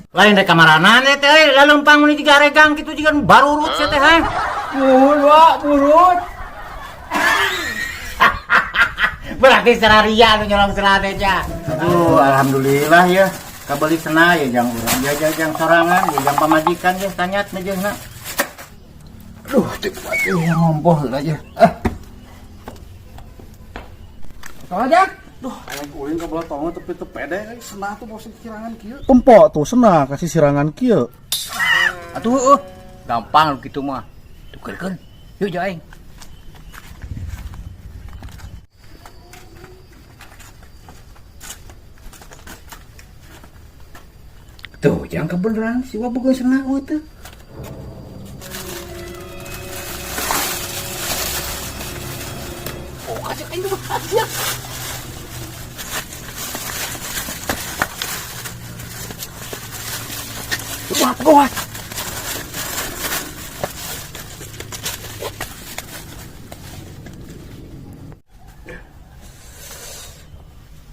Lain rek kamaranan teh euy, lalempang mun digaregang kitu jiga nu barurut sia teh ha. Nuhun, Wak, burut. Berarti sararia nu nyolong sena teh ja. Aduh, alhamdulillah ya. Kabeli sena ya jang urang, ya jang sorangan, ya jang pamajikan ya tanyat mejeuna. Aduh, teu kuat euy ngompoh heula ya. Ah. Tolong aja. Duh, aing ulin ka belah tonggoh tapi teu pede euy, senah tuh bos sirangan kieu. Tempo tuh senah kasih sirangan kieu. Atuh heueuh. Gampang lu kitu mah. Tukerkeun. Yuk jeung aing. Tuh, jangan kebeneran si Wa boga sena euy teh. Oh, kasih aing tuh aja. Wah, gawat.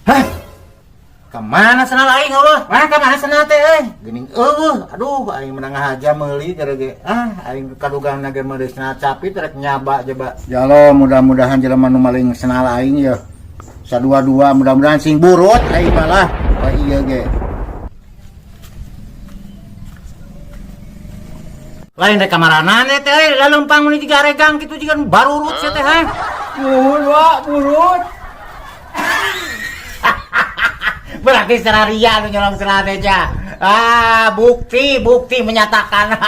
Hah? Kemana senal aing eueuh? Mana kamana senal teh euy? Geuning eueuh. Aduh, aing menang aja meuli gara ge. Ah, aing kadugang ge meuli senal capi rek nyaba coba. Ya Allah, mudah-mudahan jelema nu maling senal aing ya. Sadua-dua mudah-mudahan sing burut aing malah. Oh iya ge. Lain rek kamaranan teh euy, lalempang mun digaregang kitu jiga nu barurut sia teh ha. Nuhun, Wak, burut. Berarti sararia nu nyolong sena teh ja. Ah, bukti menyatakan.